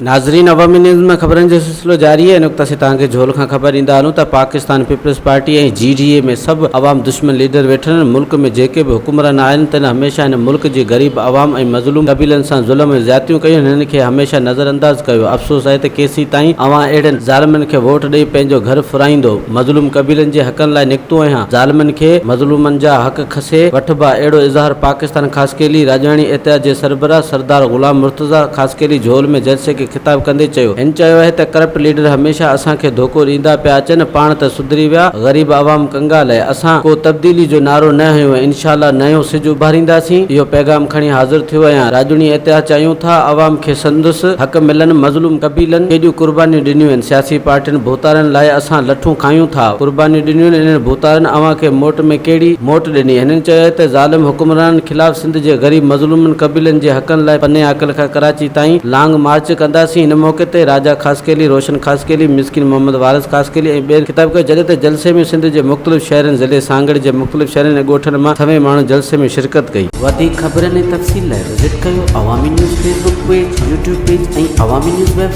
ناظرين عوامي نيوز ۾ خبرن جو سلسلو جاري آهي ان وقت اسين توهان کي جهول کان خبر ڏيندا هلون ته Pakistan peoples party ۽ G D A ۾ سڀ عوام دشمن ليڊر ويٺل آهن ملڪ ۾ جيڪي به حڪمران آهن تن هميشه هن ملڪ جي غريب عوام ۽ مظلوم قبيلن سان ظلم ۽ زيادتيون ڪيون هنن کي هميشه نظر انداز ڪيو افسوس آهي ته ڪيسين تائين اوهان اهڙن ظالمن کي ووٽ ڏئي پنهنجو گهر ڦرائيندو مظلوم قبيلن جي حقن لاء نڪتو آهيان ظالمن کي مظلومن جا حق کسي وٺبا، اهڙو اظهار پاڪستان خاصخيلي راڄاڻي اتحاد جي سربراهه سردار غلام مرتضيٰ خاصخيلي جهول ۾ جلسي کي خطاب ڪندي چيو. هن چيو آهي ته ڪرپٽ ليڊر هميشه اسان کي ڌوڪو ڏيندا پيا اچن، پاڻ ته سڌري ويا، غريب عوام ڪنگال آهي، اسان ڪو تبديلي جو نعرو نه هنيو ۽ انشاء الله نيون سج اڀارينداسين، اهو پيغام کڻي حاضر ٿيو آهيان، راڄوڻي اتحاد چاهيون ٿا، عوام کي سندس حق ملن، مظلوم قبيلن ڪيڏيون قربانيون ڏنيون آهن، سياسي پارٽين ڀوتارن لاء اسان لٺون کايون ٿا، قربانيون ڏنيون آهن، انهن ڀوتارن اوهان کي موٽ ۾ ڪهڙي موٽ ڏني؟ هنن چيو ته ظالم حڪمرانن خلاف سنڌ جي غريب مظلومن قبيلن جي حقن لاء پني عاقل کان ڪراچي تائين لانگ مارچ ڪنداسين، ان موقعي تي راجا خاصخيلي، روشن خاصخيلي، مسڪين محمد وارث خاصخيلي ۽ ٻين خطاب ڪيو، جڏهن ته جلسي ۾ سنڌ جي مختلف شهرن، ضلعي سانگهڙ جي مختلف شهرن ۽ ڳوٺن مان سوين ماڻهن جلسي ۾ شرڪت ڪئي. وڌيڪ خبرن ۽ تفصيل لاء وزٽ ڪيو Awami news Facebook page, YouTube page ۽ Awami news web.